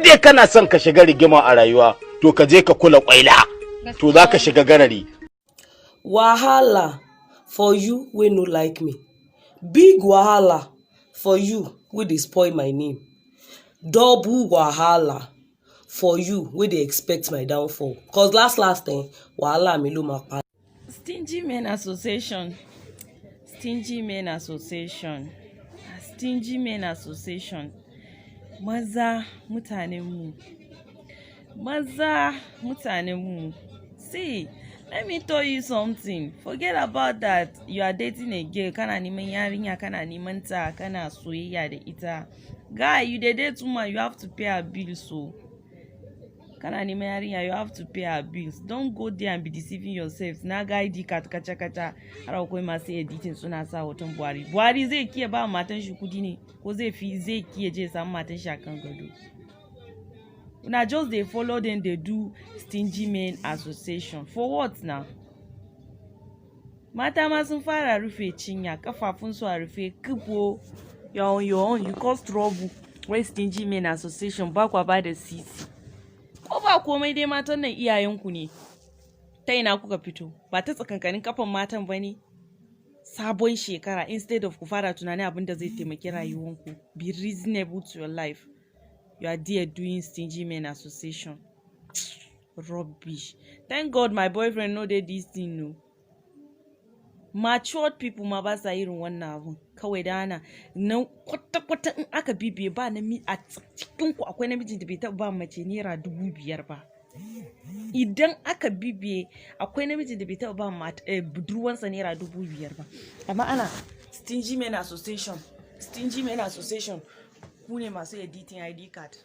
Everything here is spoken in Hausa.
Dai kana son ka shiga rigima a rayuwa, to ka je ka kula kwaila, to za ka shiga garari. Wahala for you wey no like me, big wahala for you wey dey spoil my name, double wahala for you wey dey expect my downfall, cause last last, eh, wahala mi ló máa pa. Stingy Men Association, Stingy Men Association, Stingy Men Association. Maza mutanenmu, maza mutanenmu. See, let me tell you something. Forget about that you are dating a girl, kana neman yarinya, kana neman ta, kana soyayya da ita. Guy, you dey date woman, you have to pay her bills. So kana neman yarinya, you have to pay her bills. Don't go there and be deceiving yourself. Na ga ID card kaca kaca, har akwai masu editing suna sa hoton Buhari. Buhari zai kiya ba matan shi kudi ne, ko zai fi zai kiya je samu matan shi akan gado? Una just dey follow dem dey do Stingy Men Association for what now? Mata ma sun fara rufe cinya, kafafunsu a rufe kifo. You're on your own, you cause trouble. Wai Stingy Men Association, ba kwa ba da sisi. Ko ba komai dai, matan nan iyayenku ne. Ta ina kuka fito? Ba ta tsakankanin kafan matan ba ne? Sabon shekara, instead of ku fara tunanin abin da zai taimaki rayuwanku, be reasonable to your life, you are there doing Stingy Men Association rubbish. Thank God my boyfriend no dey this thing. No matured people ma ba sa irin wannan abun. Kawai da ana nan kwata-kwata, in aka bibiye, ba na a cikin ku akwai namijin da bai taɓa ba mace ₦5,000 ba. Idan aka bibiye, akwai namijin da bai taɓa ba budurwansa ₦5,000 ba. Amma ana Stingy Men Association, Stingy Men Association. Ku ne masu editing ID card.